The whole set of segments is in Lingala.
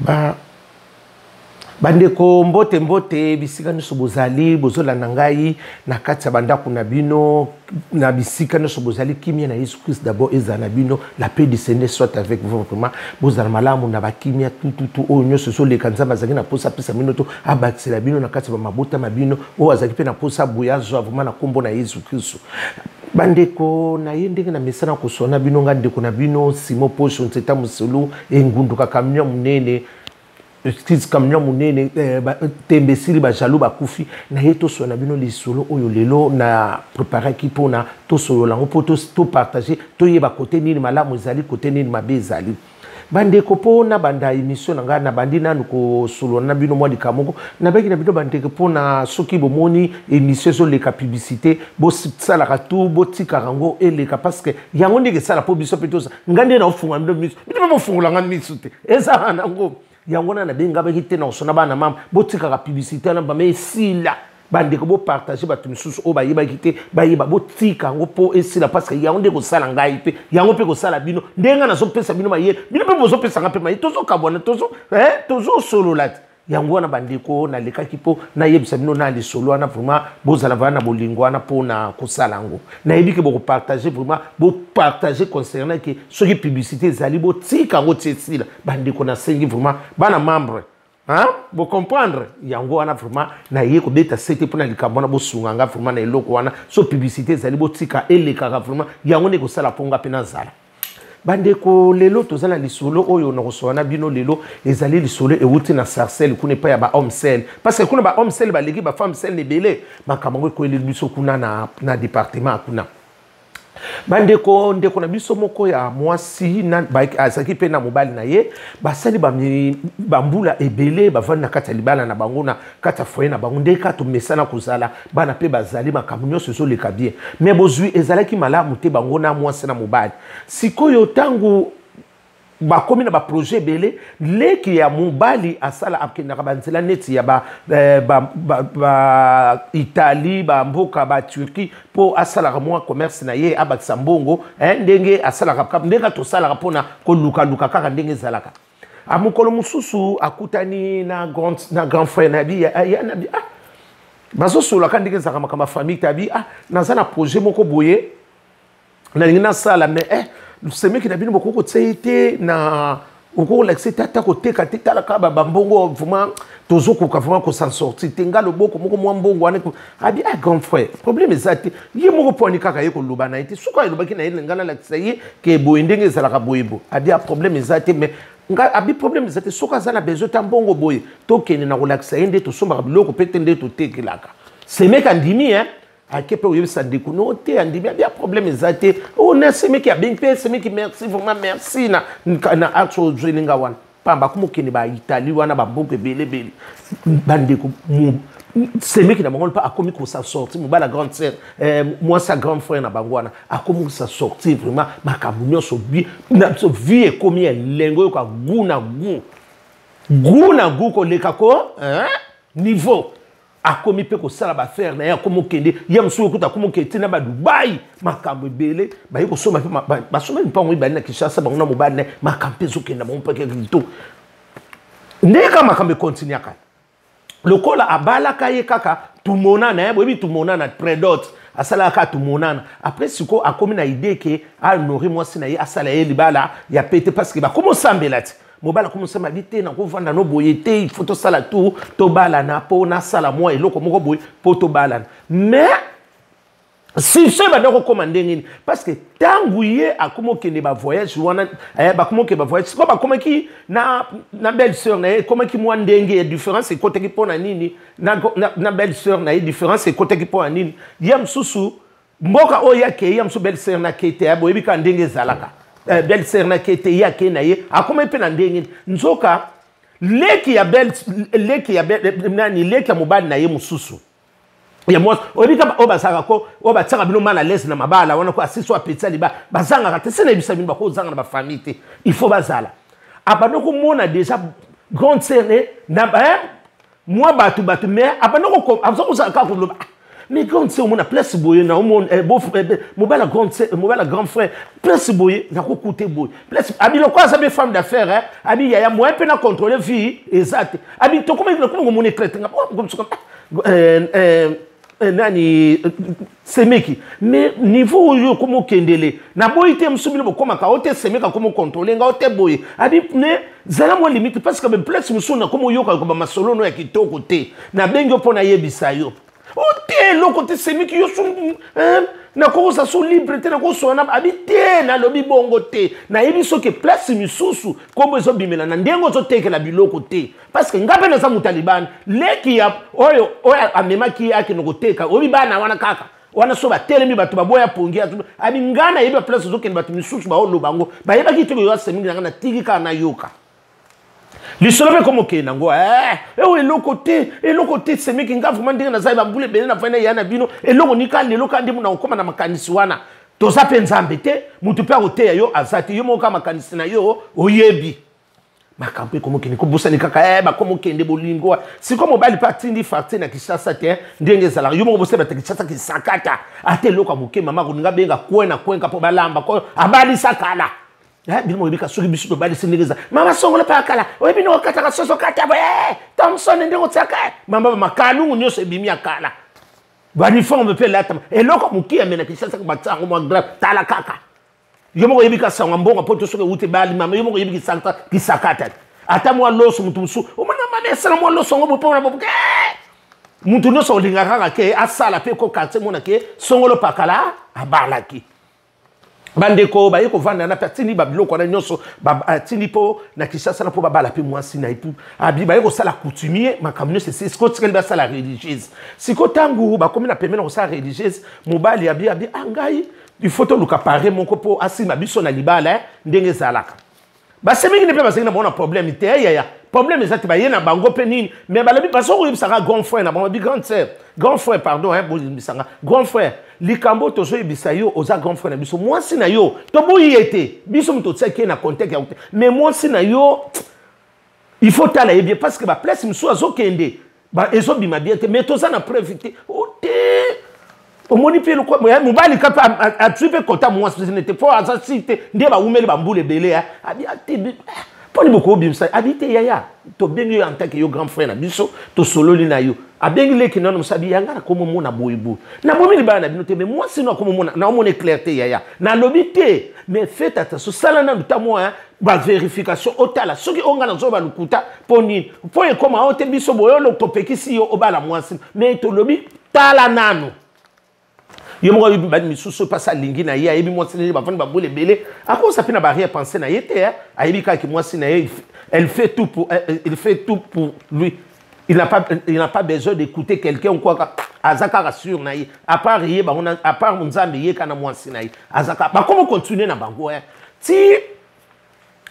Ba bandeko, mbote mbote bisika nyonso bozali, bozolanda ngai na kati ya bandako na bino, na bisika nyonso bozali. Kimia na Yesu Christ d'abord ezala na bino. La paix du Seigneur soit avec vous. Vraiment, bozala malamu na bakimia tututu oyo nyonso ezoleka. Nzambe azalaki na mposa apesa bino to abakisela bino na kati ya bamabota ma bino. Oyo azalaki mpe na mposa boye azwa vraiment na nkombo na Yesu Kristo. Bandeko na ye, ndenge na mesana koswana bino, nga ndeko na bino Simo Posho Nzeta Mosolu engunduka camion monene, excuse, camion monene, tembe esili, bajaloux bakufi. Na ye toswana bino lisolo oyo lelo na préparaki mpona tosolola yango, mpo topartage, toyeba kote nini malamu ezali, kote nini mabe ezali. Bandeko, mpo na banda émission na ngai, nabandi nanu kosolola na bino mwa likambo moko nabeki na bino. Bandeko, mpona soki bomoni émission ezoleka publicité, bosalaka tu botikaka yango eleka, parce que yango ndenge esala mpo biso mpe tosa. Ngai nde naofungola bino miso, bino mpe bofungola nga miso te. Ezala nango yango wana nabengabaki te na kosona. Bana mama, botikaka publicité wana bama esila. Bandeko, bopartage, bato misusu oyo bayebaki te bayeba. Botika yango mpo esila, parce que yango nde kosala ngai mpe yango mpe kosala bino. Ndenge ngai nazopesa bino mayele, bino mpe bozopesa ngai mpe mayele. Tozokabwana, tozosolola te. Yango wana, bandeko, nalekaki mpo nayebisa bino na lisolo wana. Vraiment, bozala vraiment na bolingo wana mpona kosala yango. Nayebi ke bokopartage, vraiment bopartage concernant ke soki publicité ezali, botika yango ti esila. Bandeko, nasengi vraiment bana membre, hein? Bocomprendre yango wana. Vraiment, naye kobeta sete mpona likambo wana. Bosunga nga vraiment na eloko wana. So publicité ezali, botika elekaka. Vraiment, yango nde kosala mpo nga mpe nazala. Bandeko, lelo toza na lisolo oyo nakosola na bino lelo. Ezali lisolo ewuti na Sarcelles, kuna epai ya bahomme seul, parce que kuna bahomme seul baleki bafemme seul ebele. Makambo yango ekweleli biso kuna na département kuna. Bandeko, ndeko na biso moko ya mwasi azalaki mpe na mobali na ye. Basali bambula ebele, bavandi na kati ya libala na bango, na kati ya foyer na bango, ndenge kaka tomesana kozala. Bana mpe bazali, makambo nyonso ezoleka bien, mais bozwi ezalaki malamu te, bango na mwasi na mobali. Sikoyo, ntango bakomi na baprojet ebele, leki ya mobali asala, akendaka banzela neti ya ba Italie, bamboka baTurquie, mpo asalaka mwa commerce na ye, abakisa mbongo, ndenge asalaka, ndenge tosalaka mpona kolukaluka kaka ndenge ezalaka. Mokolo mosusu akutani na grand frère na bi ya na bi. Ah, bazosolaka ndenge ezalaka makambo ya famille. Tabi, ah, naza na projet moko boye nalingi nasala, mais semeki na bino bokoki kotia ye te na okoki kolakisa ete ata koteka te. Talaka bambongo, vraiment tozokoka vraiment kos'en sortir te. Nga loboko moko, mwa mbongo wana. Abi, ah, grand frère, problème eza te. Ye moko mpo ani kaka ye koloba na ye te. Soki alobaki na ye, nga nalakisa ye ke boye ndenge ezalaka boye bo. Abi, ah, problème eza te. Mais nga abi, problème eza te. Soki aza na besoin ta mbongo boye, tokende na kolakisa ye nde tosombaka biloko mpe te nde totekelaka. Semeki andimi, hein. Ake mpe oyebisa ndeko no te, andimi, abi, ya problème eza te. O na semeki abengi mpe semeki, merci vraiment, merci na art oyo ozweli nga wana. Pamba akoma okende baItalie wana, bamboka ebele ebele. Bandeko, semeki na bango mpe akomi kosa sortir. Mobali ya grande sœur, mwasi ya grand frère na bango wana akomi kosa sortir. Vraiment, makambo nyonso na biso, vie ekomi elengo, oyoka goût na goût, goût na goût koleka ko, hein? Niveau akomi mpe kosala baaffaire na ye, akomi okende ye mosusu okuta, akomi okende ntina baDubai, makambo ebele. Baye kosomba mpe basomba mipango mibale na Kinshasa, bango na mobali na ye. Makambo mpe ezokenda bango mpe kitoko. Ndenge kaka makambo ekontinuaka, lokola abalaka ye kaka tumonana ye, boyebi tumonana, prédot asalaka kaka tumonana. Après, sikoyo akomi na idée ke ahonore mwasi na ye, asala ye libala ya pete, parce que bakomi osambela ti mobali akomi osamba bi te, nakovanda no boye te, il faut tosala tu tobalana mpo nasala mwa eloko moko boye mpo tobalana. Mais succès ebanda kokóma ndenge nini? Parce que ntango ye akomi okende bavoyage wana, bakomi okende bavoyage, sikoyo bakomaki na belle sœur na ye. Ekomaki mwa ndenge ya différence ekotaki. Mpo na nini na belle sœur na ye différence ekotaki? Mpo na nini? Ye mosusu mboka oyo akei, ya mosusu belle sœur na akei te. Boyebi kaka ndenge ezalaka, belle sœur na akei te, ye akei na ye, akomaki mpe na ndenge nini. Nzoka leki ya belle, leki ya belle, nani, leki ya mobali na ye mosusu ya mwasi, oyebi kaka oyo bazalaka ko oyo batiaka bino mal à l'aise na mabala wana, ko asisi oyo apetisa libala, bazangaka te. Se nayebisa bino, bakozanga na bafamille te, il faut bazala. Abanda komona déjà grande sœur na mwa bato bato, mais abanda aza kozala kaka koloba. Mais grande sœur, omona place boye na omona eh, beau, eh, mobala grande sœur, mobala grand frère, place boye na kokute boye. Place abi lokola aza be femme d'affaires, hein, abi yaya moyen pe na contrôler vie eza te. Abi tokoma nakoma komona éclaté nga. Oh, eh, eh, eh, nani semeki mais niveau oyo okoma okendele naboyi te mosusu bino bokomaka o te semeki akoma okontrole nga o te boye abi ne zala mwa limite parce que baplace mosusu nakoma oyoka bamasolo no ya kitoko te nabengi yo mpo nayebisa yo o te eloko te semeki yo su nakokosa so libre te nakosola na abi te nalobi bongo te nayebi soki place misusu nkombo ezobimela na ndenge ozotekela biloko te parce que nga mpe naza moto ya libanda leki ya oyo oyo amemaki ye akende koteka oyebi bana wana kaka wana so batelemi bato baboya pongi abi nga nayebi baplace ozokende bato misusu baoloba yango bayebaki te koyo asemingi na nga natiki kaka nayoka lisolo mpe komokende yango eh, eyo eloko te eloko te semeki nga vraimen ndenge nazali bambula ebele na fai na ya na bino eloko nika lelo ka nde mona kokóma na makanisi wana toza mpe nzambe te moto mpe akoteya yo aza te yo moko kaka makanisi na yo oyebi makambo ekomokende kobosani kaka eh, bakomokende bolingo sikoyo mobali mpe atindi fartie na kinshasa te ndenge ezalaka yo moko bosala bato kinshasa kisakata ata eloko ya moke mama kolinga benga kwe na kwenka mpo balamba ko abalisa kala eh, bino moyebika soki biso tobalisi ndenge eza mama songola mpe akala oyebi ndenge okataka soso kata boye eh, thomson ndenge otiaka mama makalungu nyonso ebimi ya kala baniforme mpe elatama eloko moke ya mena kinshasa batia yango mwa grave tala kaka yo moko oyebi ka sango mbongo poto soki ewuti ebali mama yo moko oyebi kisakata kisakata ata mwa loso moto mosusu omona mama esala mwa loso yango bopona boke moto nyonso olingaka kaka ke asala mpe ko quartier mona ke songolo pakala abalaki bandeko baye kovanda na mpe atindi babiloko wana nyonso atindi mpo na kinshasa na mpo babala mpe mwasi na ye abi baye kosala coutumier makambo nyonso esi sikoyo tikali basala religieuse sikoyo ntango bakomi na pembeni na kosala religieuse mobali abi abi a ah, ngai il faut toluka pare moko mpo asimba biso na libala eh, ndenge ezalaka basemeki nde mpe bazalaki na bango na problème te eh, yaya problème eza te baye na bango mpe nini mais balobi bazo koyebisaka grand frère na bango bi grande sœur grand frère pardon hein, boyebisanga grand frère likambo tozoyebisa yo oza grand frère na biso mwasi na yo toboyi ye te biso moto otiaki ye na contexte ya mais mwasi na yo il faut tala ye bien parce que baplace mosusu azokende ezobima bien te mais toza na preuve te o oh, te omoni mpe mobali ka mpe azwi mpe kota mwasi te mpo aza si te nde bawumeli bambula ebele abi ate mpo ni bokobimisa abi te yaya tobengi yo en tant que yo grand frère na biso tosololi na yo abengi leki nano mosabi yanga nakomomona boyeboye nabomi libala na bino te mais mwasi no akomomona naomona eclair te yaya nalobi te mais faites attention sala nanu ta mwa baverification otala soki oyo ngai nazoba lokuta mpo nini mpo ekoma oyo te biso boye oyo topekisi yo obala mwasi me tolobi tala nanu ye moko ayebi bani misusu mpasi alingi na ye ayebi mwasi na ye bafandi babwele ebele akosa mpe na barrière pensée na ye te ayebi kaka mwasi na ye elle fait tout pour, il fait tout pour lui il n'a pas, il n'a pas besoin d'écouter quelqu'un ou quoi aza kaka sur na ye à part ye bango à part nzambe ye kana mwasi na ye aza kaka bakoma continuer na bango ti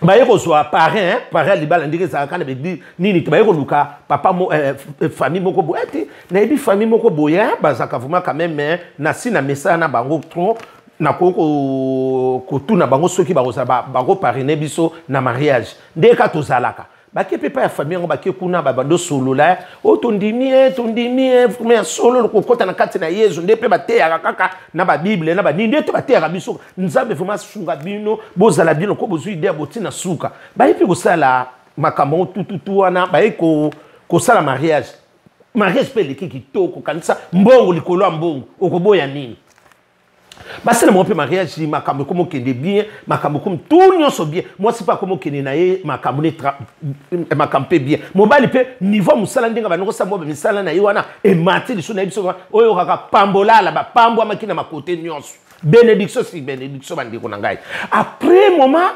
baye kozwa parrain parrain libala ndenge ezalaka na baeglise nini te baye koluka papa mo, eh, eh famille moko boye te nayebi famille moko boye bazalaka vraiment quand même eh, na si na mesana na bango trop nakoki kotuna bango soki bakozala bakoparraine biso na mariage ndenge kaka tozalaka bake mpe epai ya famille yango bake kuna babandi osolola eh. oyo oh, tondimi e tondimi e vraimen ya solo kokɔta na kati na yezu nde mpe bateyaka kaka na babible na banini nde te bateyaka biso nzambe vraimen asunga bino bozala bino ko bozwi idea boti na suka baye mpe kosala makambo yango tututu wana baye kosala mariage mariage mpe eleki kitoko kanisa mbongo likolo ya mbongo okoboya nini basala bango mpe mariage makambo ekomi okende bien makambo ekomi tout nyonso bien mwasi mpe akomi okende na ye makambo ne makambo mpe bien mobali mpe niveau mosala ndenge abandi kosala mwa bamisala na ye wana emati lisusu na ye biso oyo kaka pambolala bapambwamaki na makote nyonso bénédiction si bénédiction bandeko na ngai après moment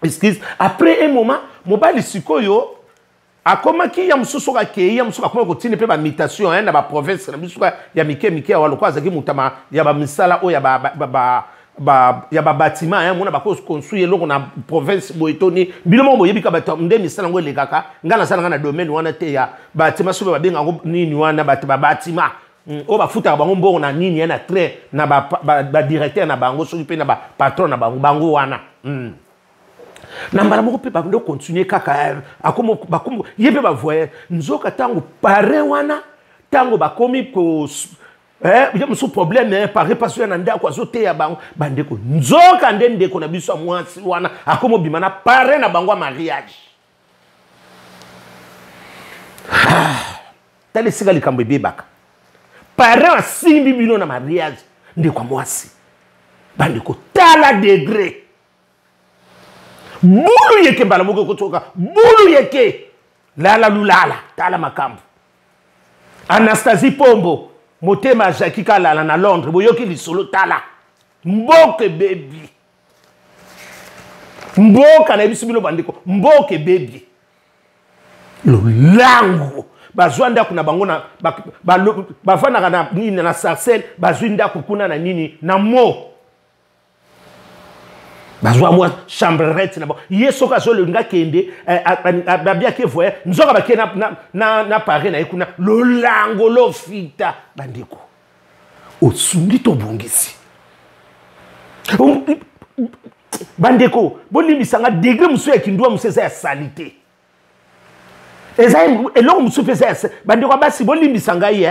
excuse après un moment mobali sikoyo akomaki ya mosusu soki akei ya mosusu akomaki kotinda mpe bamutation eh, na baprovince na biso ya mike mike awa lokola azalaki moto ya bamisala oyo ya babatima ya mona bakoconstruire eloko na province boye to nini bino moko boyebi ka bato nde misala yango elekaka ngai nasala ngai na domaine wana te ya batima soki babenga yango nini wana bato babatima hmm, oyo bafutaka bango mbongo na nini ya na train na badirecteur na bango soki mpe na bapatron na bango bango wana. Na mbala moko mpe bando continue kaka eh, bakomo ye mpe bavoyage nzoka ntango parrain wana ntango bakomi Ye mosusu problème pare mpasi oya na ndako azoteya bango. Bandeko, nzoka nde ndeko na biso ya mwasi wana akomi obima na pare na bango ya mariage. Tala esika likambo ebebaka. Parent asimbi bino na mariage, ndeko ya mwasi. Bandeko, tala degré bulu yeke mbala moko ekotoka bulu yeke lala lulala. Tala makambo. Anastasie Pombo, motema ya Jackie Kalala na Londres, boyoki lisolo. Tala mboka ebebi, mboka na biso bino bandeko, mboka ebebi. Lolango bazwa ndako na bango na bavandaka na nini na Sarcelles, bazwi ndako kuna na nini na mo bazwa mwa chambrette na bango. Ye soki azolinga kende, babiaki voyage, nzoka bakie na pare na ye kuna. Lolango lofita. Bandeko, osungi tobongisi. Bandeko, bolimbisanga, degré mosusu ya kindwa mosusu eza ya saleté, eza eloko mosusu mpe eza ya. Bandeko ya basi, bolimbisa ngai,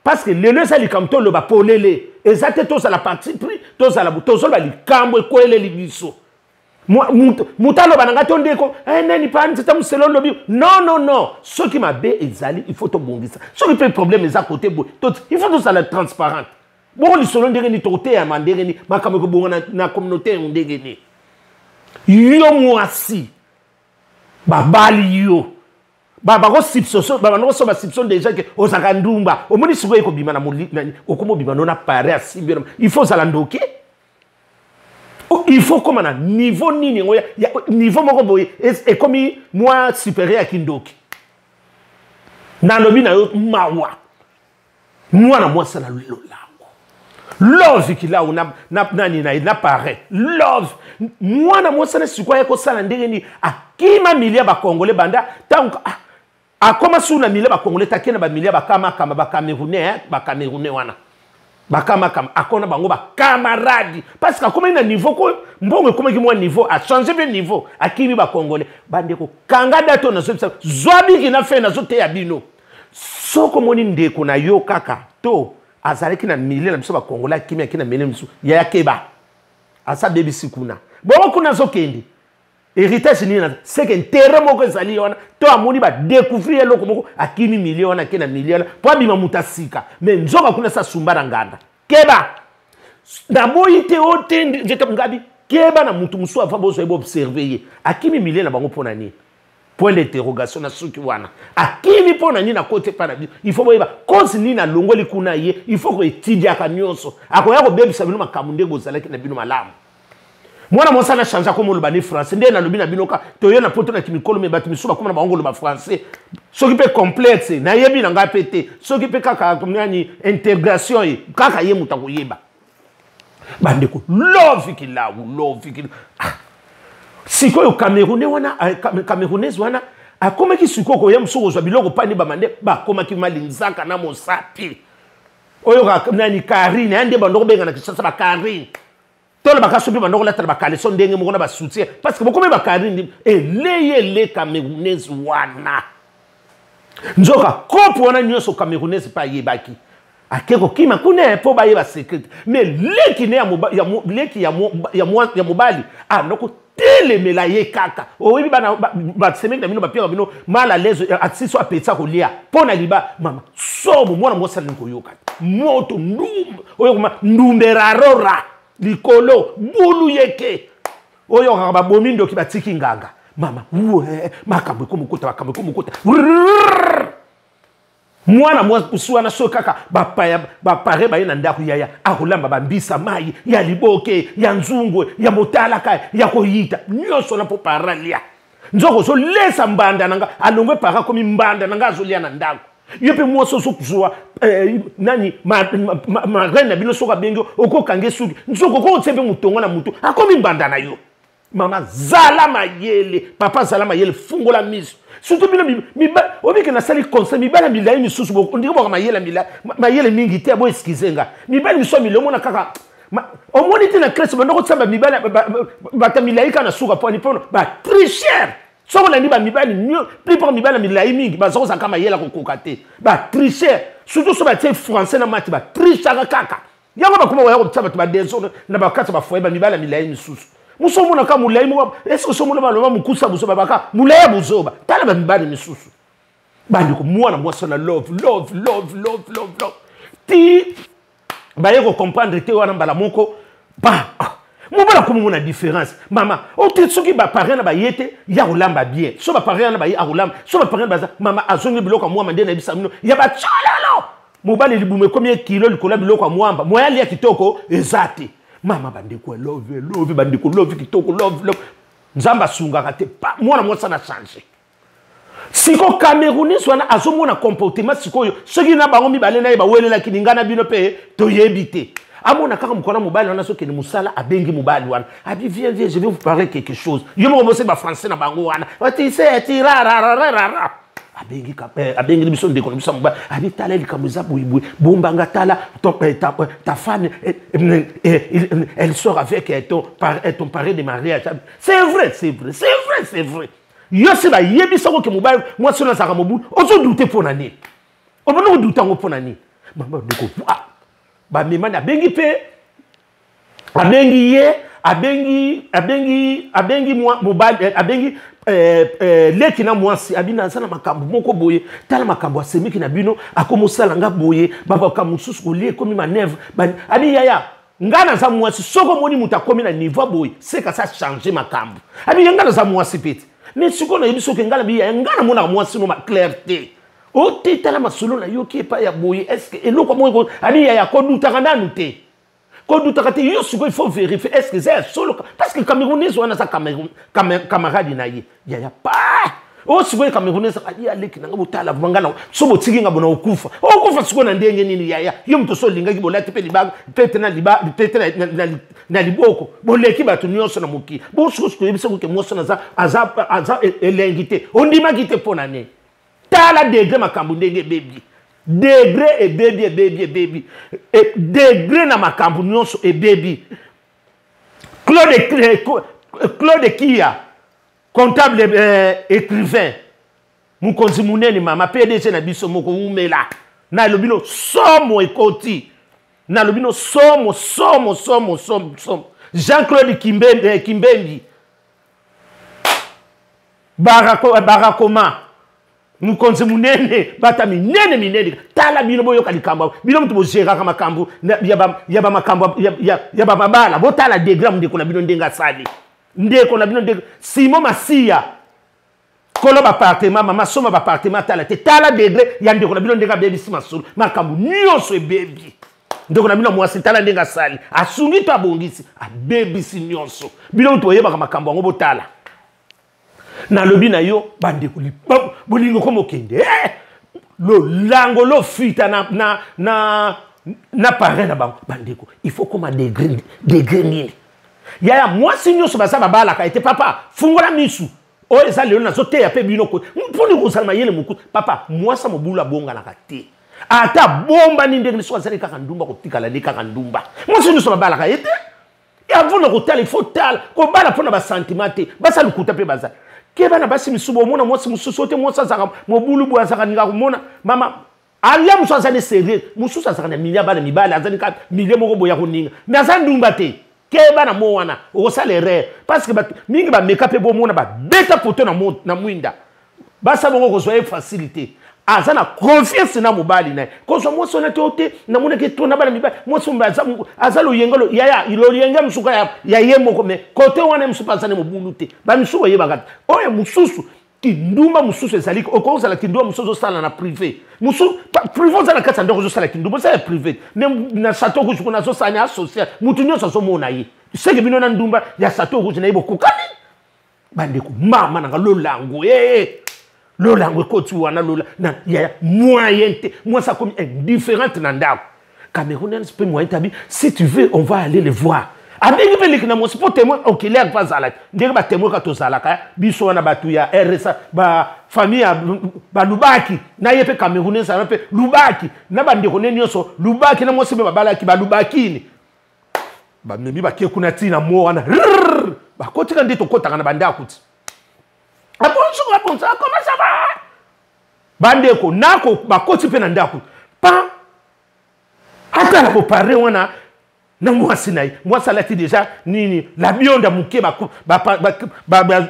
parce que lelo eza likambo toloba polele, eza te tozala parti pris, tozala tozoloba likambo ekweleli biso. Moto aloba na ngai to ndeko nani pa nzeta moselo olobi. Non, non, non, soki mabe ezali, il faut tobongisa. Soki mpe problème eza kote boye, il faut tozala transparente. Bongo lisolo ndenge nini tokoteyama, ndenge nini makambo ekobonga na communauté yango, ndenge nini? Yo mwasi, babali yo, babanda kosomba soupçon déjà ke ozalaka ndumba. Omoni sikoyo ekobima na okoma obima no na pare asimbi. Il faut ozala ndoki, il faut koma na niveau nini yango, niveau moko boye ekomi mwa supérieur ya kindoki. Nalobi na yo, mawa. Mwana mwasi na lolango Love Kilau na nani na ye na pare Love. Mwana mwasi na sikoyo aye kosala ndenge nini? Akima milieu ya Bacongolais banda ntango akoma su na milieu Bacongolais, take na bamilie bakamakama, Bacamerounais, Bacamerounais wana bakamakama, akona bango bacamarade, parce que akomaki na niveau ko mbongo ekomaki mwa niveau, achange mpe niveau, akimi Bacongolais. Bandeko, kanga date oyo nazobisa, zwa biki na fe nazoteya bino. Soki omoni ndeko na yo kaka to azalaki na milieu na biso Bacongolais, akimi, aki na milieu mosusu, yaya, keba, asa bebisi kuna. Bongo kuna azokende, héritage nini? Na seke intérêt moko ezali wana to amoni badécouvrir eloko moko, akimi milieu wana, ake na milieu wana mpo abima moto asika, mais nzoka kuna sa sumba na nganda. Keba, naboyi te o te nzete ngabi. Keba na mutu mosusu avant bozwa ye, boobserve ye. Akimi milieu na bango mpo na nini? Point d'interrogation. Na suki wana, akimi mpo na nini? Akoti epai na bino, il faut boyeba cause nini alongoli kuna ye. Il faut koetidiaka nyonso, akoya kobebisa bino makambo ndenge bozalaki na bino malamu. Mwana mwasi ana change, akoma oloba ni français. Nde nalobi na bino ka toye na poto na kimikolo, me bato misusu bakoma na bango koloba français. Soki mpe complexe, nayebi na ngai mpe te, soki mpe kaka nani intégration ye kaka ye moto akoyeba. Bandeko, Love Kilau, Love Kilau, ah. Sikoyo Camerounais wana, Camerounaise wana akomaki sikoyo koya mosusu kozwa biloko pani bamande, bakomaki malinzaka na mosapi oyo nani Karine ya nde bando kobenga na Kinshasa bakarine. Tolobaka so mpe bando kolatala bacaleçon ndenge moko na basoutien, parce que bokomi bakarine eleye ele Camerounaise wana. Nzoka kope wana nyonso Camerounaise mpe ayebaki, ake kokima kuna mpo bayeba secret. Mais leki ne leki ya mobali ando kotelemela ye kaka. Oyebi bana basemeki na bino, bapiaka bino mal à l'aise, asisi apetisa kolia mpo na liba. Mama, somo. Mwana mwasi alingi koyoka moto ndumba oyo koma ndumberarora likolo bulu yeke oyo kaka babomi ndoki batiki nganga. Mama, we makambo ekomokota, makambo ekomokota. Mwana mwasi wana, soki kaka bapaya bapare baye na ndako, yaya akolamba bambisa mai ya liboke, ya nzungwe, ya motalaka, ya koyita nyonso na mpo para lia. Nzoko ozolesa mbanda na nga, alongwe para akomi mbanda na nga, azolia na ndako. Yo mpe mwasi ozozwa nani marraine na bino, soki abengi okokanga suki, nzoko okokotia mpe motongo na motu, akomi mbanda na yo. Mama, zala mayele. Papa, zala mayele, fungola miso. Surtout bino obike, nasali conseil, mibali ya milai misusu ondiki boka mayele, mayele mingi te. Bo excuse nga, mibali misusu ya milai, omona kaka omoni te na crèche bando kotia bamibali bato ya milai kaka na suka pwani mpono batricheur. Soki olandi bamibali, plupart mibali ya milai mingi baza kozalaka mayele kokoka te, batricheur. Surtout so batie français na mati, batrichaka kaka. Yango bakoma koya kotia bato badesordre na bakati ya bafoye, bamibali ya milai misusu. Mosu omonaka molai moko, eske so omona baloba mokusa buzoba, baka molai ya buzoba. Tala bamibali misusu. Bandeko, mwana mwasi na love, love, love, love, love, love. Ti baye kocomprendre te wana mbala moko ba mobala akomi mona différence. Mama ote, soki baparent na baye te, ya kolamba bien. So baparent na baye, akolamba. So baparent baza, mama azongi biloko ya mwamba. Nde nayebisa bino ya batyololo, mobali libumu ekomi ekilo likolo ya biloko ya mwamba, moya alia kitoko eza te. Mama, bandeko, love, love, bandeko, love kitoko, love, love. Nzambe asungaka te. Mwana mwasi na change. Siko Camerounais wana azomona comportement sikoyo, soki na bango mibale na ye bawelelaki ninga na bino mpe toyebi te. Amona kaka mokolo mobali wana azokende mosala, abengi mobali wana, abi: "Viens, viens, je vais vous parler quelque chose." Yo moko bose bafrançais na bango wana, batise tirarararara. Abengi, abengeli biso ndeko na biso ya mobali, abi: "Tala, likambo eza boyeboye, bombanga. Tala, ta femme, elle sort avec ton parrain de mariage. C'est vrai, c'est vrai, c'est vrai, c'est vrai." Yo se bayebisako ke mobali mwasi oyo azalaka mobulu, ozodouter mpo na nini? Obona kodouter yango mpo na nini? Mama, ndeko, bamemani, abengi mpe, abengi ye, abengi, abengi, abengi mobali, abengi leki na mwasi, abi: "Naza na makambo moko boye. Tala makambo asemiki na bino, akomosala nga boye, bamakambo mosusu kolia ekomi manœuvre." Abi: "Yaya, nga naza mwasi. Soki omoni moto akomi na niveau boye, seka sa change makambo." Abi: "Ye, nga naza mwasi pete, mais sikoyo nayebi soki nga nabi, yaya, nga namonaka mwasi no clair te. Ote, tala masolo nayoki epai ya boye, est-ce eloko moko?" Abi: "Yaya, kodoutaka nanu te, kodoutaka te. Yo sikoyo, il faut vérifier est ce que eza ya solo, parce que Camerounais wana aza camarade na ye. Yaya, pa oyo sikoyo Camerounais ali aleki nanga, botala nga na so botiki nga bona okufa, okufa sikoyo na ndenge nini? Yaya, yo moto so olingaki, bolati mpe libanga pete na pete na liboko, boleki bato nyonso na mokili. Bosikoyo toyebisa koke mwasi aza elengi te, ondimaki te mpo na nini? Tala degré makambo ndenge ebebi, degré ebebi, ebebi, ebebi, degré na makambo nyonso ebebi." Claude Kia, comptable, écrivain, mokonzi monene, mama PDG na biso moko, umela. Nalobi no somo ekoti, nalobi no somo, somo, somo, somo, somo. Jean-Claude Kimbembi, Kimbembi Barakoma, mokonzi monene, bata minene minene. Tala bino, boyoka likambo. Bino moto bogéraka makambo ya bamakambo ya bamabala, botala degré ndeko na bino ndenge asali. Ndeko na bino ndenge Simon Masiya, kolo baappartement, mama soma baappartement. Tala te, tala degré ya ndeko na bino ndenge abebisi masolo, makambo nyonso ebebi. Ndeko na bino mwasi, tala ndenge asali, asungi to abongisi, abebisi nyonso. Bino moto boyebaka makambo yango, botala. Nalobi na yo, bandeko, bolingo ko mokende, lolango lofita na parrain na bango. Bandeko, il faut koma degré, degré nini? Yaya, mwasi nyonso baza babalaka ete. Papa, fungola misu. Oyo eza lelo, nazoteya mpe bino mponi kozala mayele mokutu. Papa, mwasi mobulu abonganaka te. Ata bombani ndenge soki azali kaka ndumba, kotikala nde kaka ndumba. Mwasi nyonso babalaka ye te. Avant na kotala, il faut tala kobala mpo na basentiment te. Basala lokuta mpe baza ke bana basi misusu. Bomona mwasi mosusu te, mwasi azalaka mobulu boye, azalaka ninga komona mama alia. Mosusu aza ne sérieux, mosusu azalaka na milia bana mibale, azali kaka milie moko boye ya koninga, mais aza ndumba te. Keba na mo wana, okosala erreur, parce que bato mingi bameka mpe, bomona babeta poto na mwinda. Basa bongo kozwa ye facilité, aza na confiance na mobali na ye. Kozwa mwasi wana te, o te, namonaki to na bana mibali, mwasi mobali aza loyenge yaya, loyenge mosuka ya ye moko. Mais kote wana mosusu mpe aza ne mobulu te. Bamisusu bayebaka te. Oyo mosusu kindumba mosusu ezali, okozala kindumba mosusu ozosala na privé, mosusu privé oza na kati ya ndako, ozosala kindumba, oza ya privé. Mais na Château Rouge kuna azosala ni asocial, motu nyonso azomona ye. Seke bino na ndumba ya Château Rouge na ye bokokani. Bandeko, mama nanga, lolango e lolango ekoti wana, lola na ya moyen te. Mwasi akomi indifférente na ndako. Camerounais mpe moyen te. Abi: "Si tu veux, on va aller le voir." Abengi mpe leki na mwasi mpo témoin oculaire mpo azalaki ndenge batémoin kaka tozalaka biso wana, bato ya RSA, bafamille ya balubaki na ye mpe Camerounais ana mpe lubaki na bandeko ne nyonso, lubaki na mwasi mpe babalaki balubakini. Bamemi, bakie kuna ntina mo wana, bakotika nde tokɔtaka na bandako ti: "Bonjour, bonjour, comment ça va?" Bandeko nako bakoti mpe na ndako. Pa atala bopare wana na mwasi na ye. Mwasi alati deja nini la bionda moke,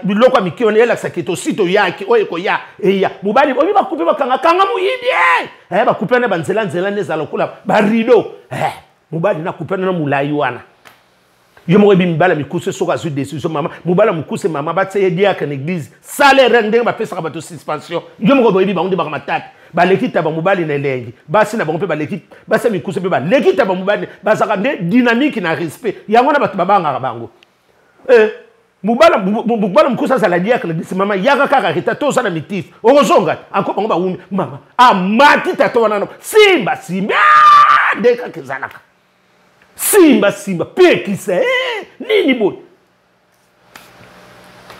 biloko ya mike wana elakisaki tosi toyaki oyo ekoya eya. Mobali oyo bakupe bakanga kanga moyibi eh bakupe na banzela nzela nde ezala lokola barido eh mobali na kupe na molai wana. Yo moko yebi mibala mikuse soki azwi décision mama mobala mokuse mama batia ye diacre na église salaire ndenge bapesaka bato suspension. Yo moko boyebi bango nde baka matata baleki taba mobali na elengi, basi na bango mpe baleki, basi ya mikuse mpe baleki taba mobali, bazalaka nde dynamique na respect yango na bato babangaka bango. Mobala mokuse azala diacre na église mama yaka kaka reta to oza na mitif okozonga anko bango bawumi mama amati tata wana simba simba nde kaka ezalaka simba simba pekisa nini boye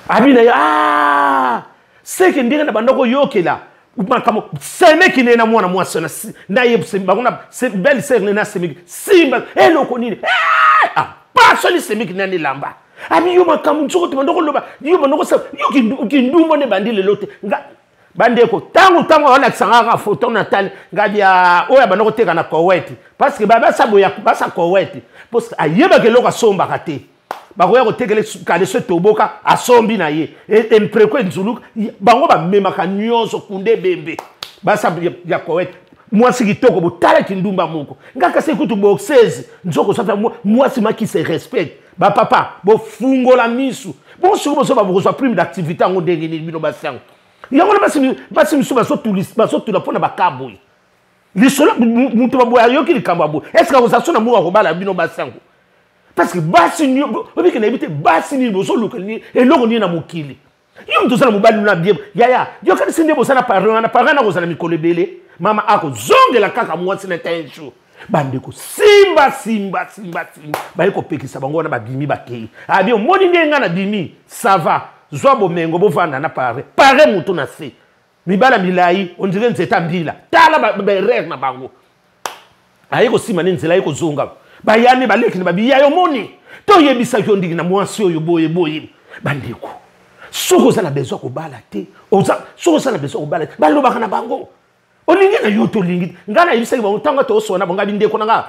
abina ya seke ndenge na banda koyokela makambo semeki ne na mwana mwasi na ye bango na belle sœur ne na semeki simba eloko nini pasoli semeki na elamba abi yo makambo nzoko te banda koloba yo banda kosala yo kindumba nde bandi lelo te. Bandeko tango tango balakisanga kaka photo natale ngabi ya oyo abanda koteka na Koweït parce que basa boya basa Koweït parce que ayebaka eloko asombaka te bakoya kotekele kaleso etoboka asombi na ye empreko enzuluka bango bamemaka nyonso kunde ebembe basa ya Koweït. Mwasi kitoko botala kindumba moko ngaka se kutu boxeuse nzoko safa mwasi maki se respecte ba papa bofungola misu bon siko bozo ba prime d'activité yango ndenge nini bino basi yango yango na basi misu bazotula mpona bakaboyi lisolo moto baboya ayoki likambo ya boye est-ce que akozala so na moko akobala bino basi yango parce que basi obiki nayebi te basi nini bozoluka eloko nini na mokili yo moto oza na mobali na bien yaya yokanisi nde boza na parent wana parent na kozala mikolo ebele mama akozongela kaka mwasi na ta un jour. Bandeko simba simba simba simba baye kopekisa bango wana babimi bakei abi omoni nde nga na bimi ça va zwa bomengo bovanda na pare pare moto na se mibala milai on dirait nzeta mbila tala ba erreur na bango aye kosima ne nzela aye kozonga bayani baleki na babiya yo moni toyebisaki yo ndingi na mwasi oyo boye boye. Bandeko soki oza na besoin kobala te soki oza na besoin kobala te balobaka na bango olingi na yo tolingi nga nayebisaki bango ntango tosona bango ngabi ndeko na nga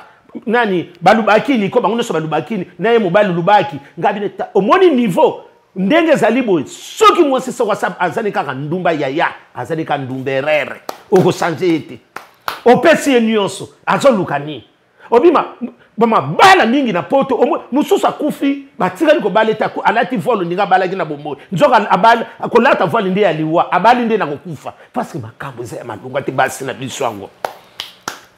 nani balubaki niko bango nyonso balubaki na ye mobali lubaki ngabi omoni niveau ndenge ezali boye soki mwasi soko azali kaka ndumba yaya azali kaka ndumba erreur okochange ye te opesi ye nyonso azoluka nini obima mabala mingi na poto mosusu akufi batikali kobala ete alati voile ndinga abalaki na bomoi nzoka akolata voile nde ya liwa abali nde na kokufa parce que makambo eza ya malonga te basi na biso yango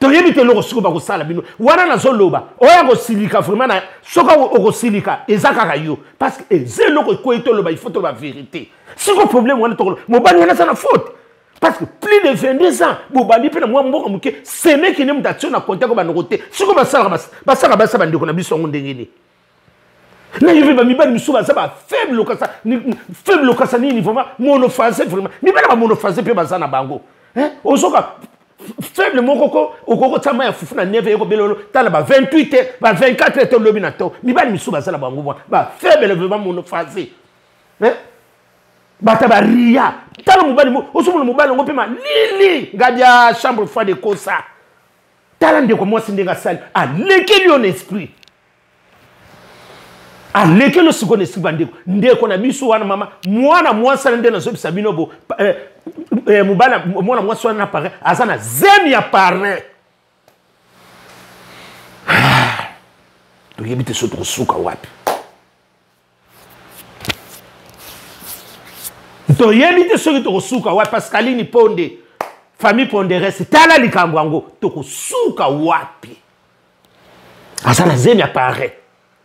toyebi te eloko sikoyo bakosala bino wana nazoloba oyo akosilika vraiment na soki okosilika eza kaka yo parce que eza eloko ekwei toloba il faut toloba vérité sikoyo problème wana tokoloba mobali wana aza na faute parce que plus de 22 ans bobandi mpe na mwa mboka moke semeki nde moto atio na konte ko bandeko te sikoyo basalaka basa bandeko na biso yango ndenge nini na yo mpe bamibali misusu baza ba faible lokasa faible lokasa nini vraiment monophasé vraiment mibali ba monophasé mpe baza na bango ozoka faible moko ko okoki kotia mai ya fufu na neve ekobela olo tala ba 28 ba 24 te olobi na to mibali misusu baza na bango wana ba faible vraiment monophasé bata baria tala mobali ozomona mobali yango mpe malili ngadi ya chambre froide ekosa tala ndeko mwasi ndenge asali alekeli yo na esprit alekeli yo sikoyo na esprit bandeko ndeko na biso wana mama mwana mwasi wana nde nazobisa bino bo mobali mwana mwasi wana na parrain aza na zemi ya parrain toyebi te so tokosuka wapi toyebi te soki tokosuka wapi Pascaline Ponde famille Ponderese tala likambo yango tokosuka wapi aza na zemi ya parrain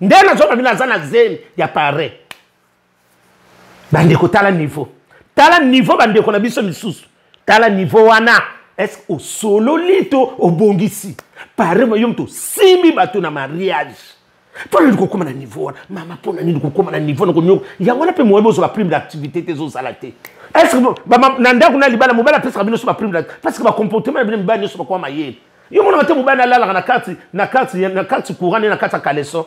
nde nazomba bino aza na zemi ya parrain bandeko tala niveau bandeko na biso misusu tala niveau wana est-ce osololi to obongisi parrain yo moto osimbi bato na mariage mpona nini kokóma na niveau wana mama mpona nini kokóma na niveau na konyoka yango wana mpe moyebi ozwa baprime d'activité te ezozala te est-ce que na ndako na libala mobali apesaka bino so baprime parce que bacomportement na bino mibali nyonso bakoma mayele yo monaka te mobali alalaka na kati courant nde na kati ya caleçon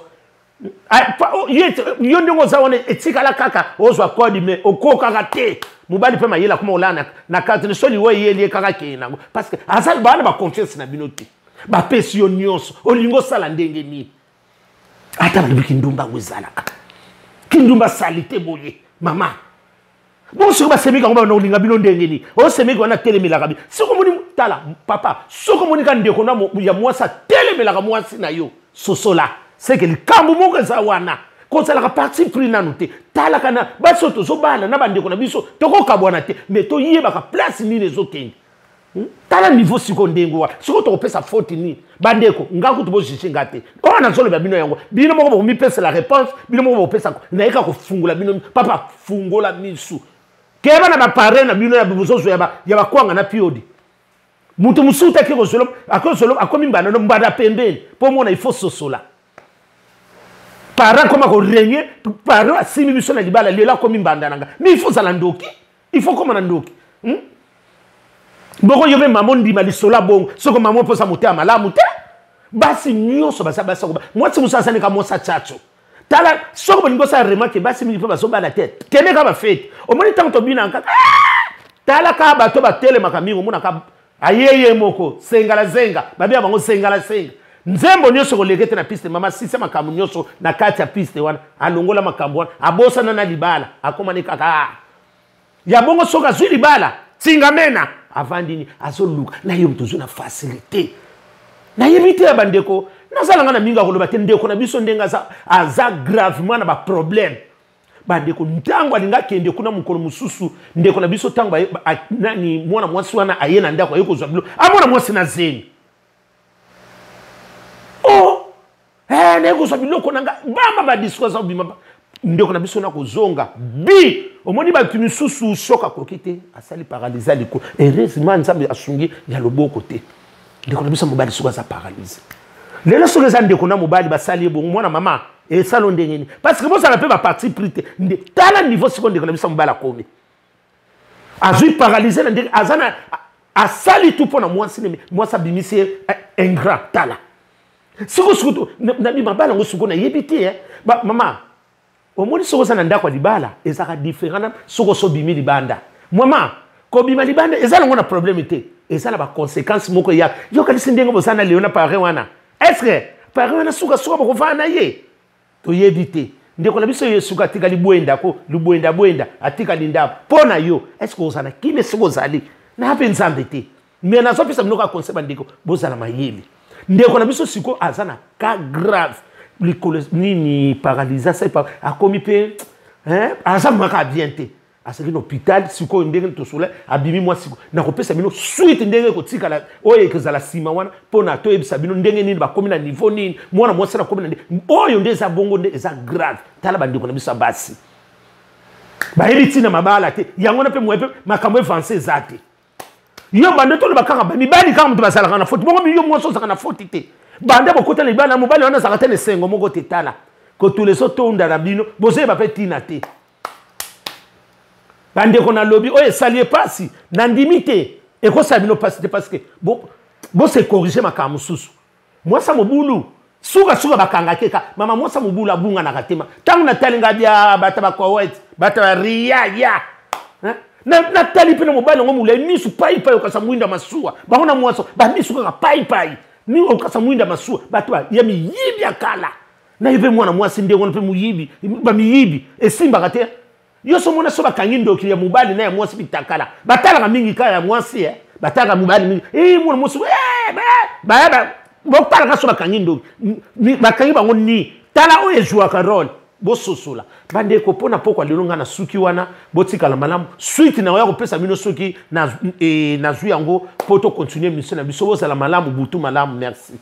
yo ndenge oza wana etikala kaka ozwa code mais okokaka te. Mobali mpe mayele akoma kolala na carte ne, so liwa eyeli ye kaka keye nango, parce que aza baa na baconfiance na bino te. Bapesi yo nyonso, olingi osala ndenge nini? Ata balobi kindumba yango ezalaka kindumba sali te boye. Mama, bongo soki basemeki yango, bana olinga bino ndenge nini? Osemeki wana atelemelaka bino. Soki omoni, tala papa, soki omoni ka ndeko na ya mwasi atelemelaka mwasi na yo, sosola seke likambo moko eza wana. Kozalaka parti pris nanu te. Talaka na basi oyo tozobala na bandeko na biso, tokokabwana te, mais toyebaka place nini ezokende. Tala niveau sikoyo ndenge wana. Sikoyo tokopesa faute nini, bandeko? Nga kutu bojuge nga te. Oyo nazoloba bino yango, bino moko bokomipesela réponse, bino moko bokopesa. Nayeka kofungola bino. Papa, fungola misu, keba na baparrain na bino ya bozozwa ya bakwanga na piodi. Moto mosusu te ake kozwela, akozwela, akomi mbanda no mbanda pembeni mpo mona. Il faut sosola parent koma korenie. Parent asimbi biso na libala, lelo akomi mbanda na nga. Mais il faut ozala ndoki, il faut koma na ndoki, Boko yo mpe mama ondima lisolo ya bongo? Soki mama mposa motema malamu te, basi nyonso baza basi. Mwasi mosusu azanika mwasi achacho. Tala, soki bolingi osala remarque, basi mingi mpe bazobala te. Kende kaka bafete, omoni ntango tobinaka kaka, tala kaka bato batelemaka mingi, omonaka aye ye moko sengala zenga, babiya bango sengala senga, nzembo nyonso koleka ete na piste. Mama sisa makambo nyonso na kati ya piste wana, alongola makambo wana, abosana na libala, akomani kaka ya bongo. Soki azwi libala, tingamena avandi nini, azoluka na ye moto ozwi na facilité. Nayebi te ya bandeko, nazala nga na mingi akoloba te. Ndeko na biso ndenge aza, aza gravement na baproblème, bandeko. Ntango alingi akende kuna mokolo mosusu, ndeko na biso, ntango nani, mwana mwasi wana aye na ndako, aye kozwa bilo, amona mwasi na zemi. O eh, naye kozwa biloko na nga, bamba badiscours aza kobima. Ndeko na biso na kozonga bi, omoni bato misusu soki akoki te, asali paralyse likolo. Heureusement Nzambe asungi ya loboko te. Ndeko na biso mobali soki aza paralyse lelo, soki eza ndeko na mobali basali ye bongo, mwana mama, esalo ndenge nini? Parce que bozala mpe baparti pris te. Nde tala niveau sikoyo ndeko na biso mobali akomi, azwi paralyse na ndenge aza na, asali tu mpo na mwasi nemi, mwasi abimisi ye ingrat. Tala sikoyo, sikoyo nabi mabala yango sikoyo nayebi te. Mama, omoni soki oza na ndako ya libala ezalaka différent na soki osobimi libanda. Mama, kobima libanda eza nango na problème te, eza na baconséquence moko eyaka. Yokanisi ndenge boza na leo na parrain wana, est ce que parrain wana sukasuka bokovanda na ye? Toyebi te. Ndeko na biso ye suka atikali bwenda ko lubwenda bwenda, atikali ndako mpo na yo. Est ce que ozala na kimia soki ozali na mpe Nzambe te? Mais nazopesa bino kaka conseil, bandeko, bozala mayele. Ndeko na biso sikoyo aza na cas grave, likolo nini, paralyse, asali akomi mpe aza maka bien te, azali na hôpital sikoyo. Ndenge tosola, abimi mwa sikoyo, nakopesa bino suite ndenge ekotikala oyo ekozala nsima wana, mpona toyebisa bino ndenge nini bakomi na niveau nini, mwana mwasi nakomi na nde oyo nde eza bongo, nde eza grave. Tala bandeko na biso ya basi, bayebi ntina mabala te. Yango wana mpe moye mpe makambo avance eza te. Yo bande toloba kaka mibali kaka moto bazalaka na faute bongo, yo mwasi ozalaka na faute te. Bande bokota na libala, mobali wana azalaka te na esengo moko te. Tala kotula ezotonda na bino, bozoyeba mpe ntina te. Bandeko, nalobi oyo esali ye mpasi, nandimi te ekosala bino mpasi te, parce que bose corrige makambo mosusu. Mwasi ya mobulu, sukasuka bakangaki ka mama. Mwasi ya mobulu abunganaka te. Ntango natali nga bia bato bakowet, bato ya ria ya, natali mpe na mobali yango molai, misu paipai okasa mwinda masuwa. Bango na mwasi bamisu kaka paipai mi okasa mwinda masuwa, bato ya miyibi ya kala. Na ye mpe mwana mwasi ndenge wana mpe moyibi, bamiyibi esimbaka te. Yo so mona so bakangi ndoki ya mobali na ya mwasi bitakala, batalaka mingi kaka ya mwasi, eh? Batalaka mobali mingi, eh, mwana mwasi, eh, baya botalaka so bakangi ndoki, bakangi bango ni tala oyo ezwaka role. Bososola, bandeko, mpo na pokwa lelo ngai na suki wana. Botikala malamu. Suite na oya kopesa bino soki nazwi yango mpo tocontinue mission na biso. Bozala malamu, butu malamu, merci.